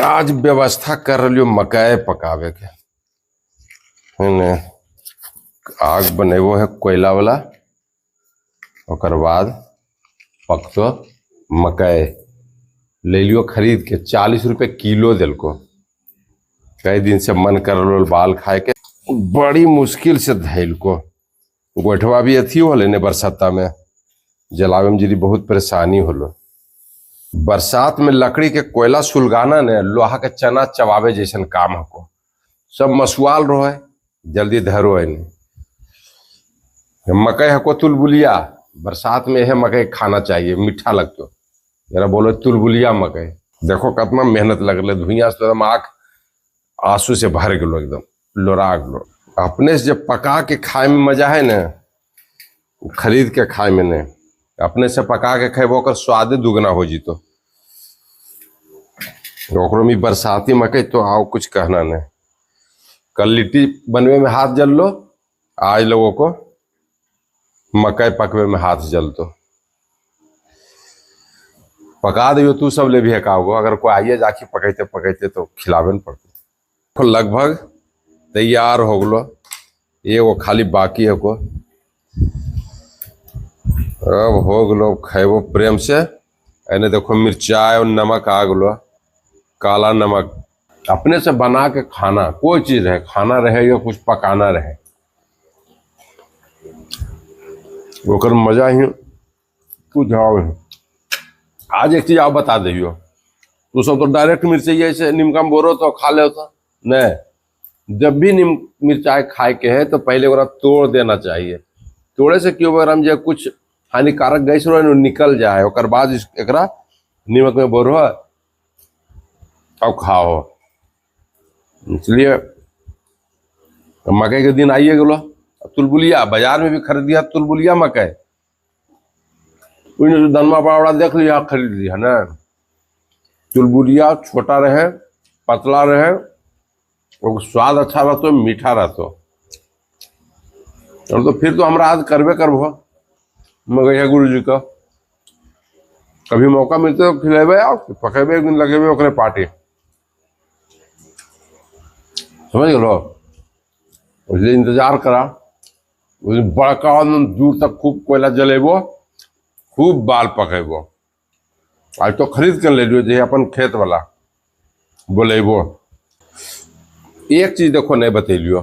आज व्यवस्था कर रही मकई पकावे के है। आग बनेबो है कोयला वाला, ओकर बाद पकतो मकई। ले लियो खरीद के, 40 रुपये किलो दिलको। कई दिन से मन कर रहा बाल खाए के, बड़ी मुश्किल से धैलको। गोठवा भी अथी होले ने बरसाता में, जलावे में जी बहुत परेशानी होलो। बरसात में लकड़ी के कोयला सुलगाना ने लोहा के चना चबावे जैसन काम हको। सब मसुआल रहो है, जल्दी धरो है नहीं। मकई हको तुलबुलिया, बरसात में यह मकई खाना चाहिए, मीठा लगतो। जरा बोलो तुलबुलिया मकई। देखो कितना मेहनत लगल, धुइया से एकदम आँख आंसू से भर गलो, एकदम लोरा गलो। अपने से जब पका के खाए में मजा है ना, खरीद के खाए में नहीं। अपने से पका के खेबो ओकर स्वादे दुगना हो जीतो। ओकरो में बरसाती मकई तो आओ कुछ कहना नहीं। कल लिट्टी बनवे में हाथ जल लो, आज लोगों को मकई पकवे में हाथ जल तो पका दियो। तू सब ले भी हकाओ, अगर कोई आइए जाके पकैते पकैते तो खिलावे न पड़ते। तो लगभग तैयार हो गलो, एगो खाली बाकी है को। अब हो गलो, खेबो प्रेम से। एने देखो मिर्चाई और नमक आ गलो, काला नमक। अपने से बना के खाना, कोई चीज रहे, खाना रहे या कुछ पकाना रहे, ओकर मजा ही कुछ और है। आज एक चीज आप बता दियो, तू सब तो डायरेक्ट मिर्चाई ऐसे निमका में बोरो तो खा ले तो नहीं। जब भी निम मिर्चाई खाए के है तो पहले ओकरा तोड़ देना चाहिए। तोड़े से क्यों ओकरा में जे कुछ हानिकारक गैस रहे न निकल जाए, ओकर बाद एकरा नीमक में बोरो और खाओ। इसलिए मकई के दिन आइए गलो। तुलबुलिया बाजार में भी खरीद दिया तुलबुलिया मकई, धनमा बड़ा बड़ा देख लिया खरीद लिया ना। चुलबुलिया छोटा रहे, पतला रहे, और स्वाद अच्छा रहतो, मीठा रहतो। और तो फिर तो हमरा आज करबे करबो मगैया गुरु जी का। कभी मौका मिलते तो खिलेबे और पकेबे, एक दिन लगेबे ओकरे पार्टी, समझ गलो। इसलिए इंतजार करा, बड़का दूर तक खूब कोयला जलेबो, खूब बाल पकेबो। आज तो खरीद कर ले लियो जे अपन खेत वाला बोलेबो। एक चीज देखो नहीं बतेलियो,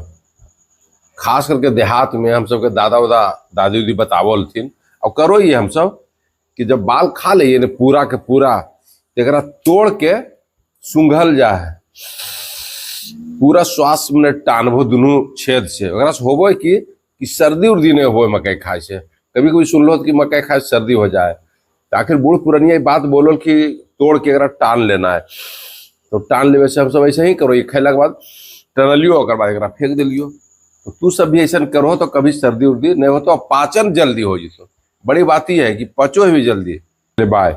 खास करके देहात में हम सबके दादा उदा दादी उदी बतावल थी और करो ये हम सब कि जब बाल खा ले ने पूरा के पूरा, एकरा तोड़ के सूंघल जाए, पूरा श्वास में टानबो दुनू छेद से। ओकरा से होबो कि सर्दी उर्दी नहीं हो मकई खाए से। कभी कभी सुन लो कि मकई खाए से सर्दी हो जाए, तो आखिर बूढ़ पुरनिया बात बोलो कि तोड़ के एकरा टान लेना है। तो टान लेवे से हम सब ऐसे ही करो, ये खैला के बाद टनलियो, ओकर बाद एकरा फेंक दिलियो। तो तू सब भी ऐसा करो तो कभी सर्दी उर्दी नहीं हो, तो पाचन जल्दी हो जितो। बड़ी बात यह है कि पचो भी जल्दी। बाय।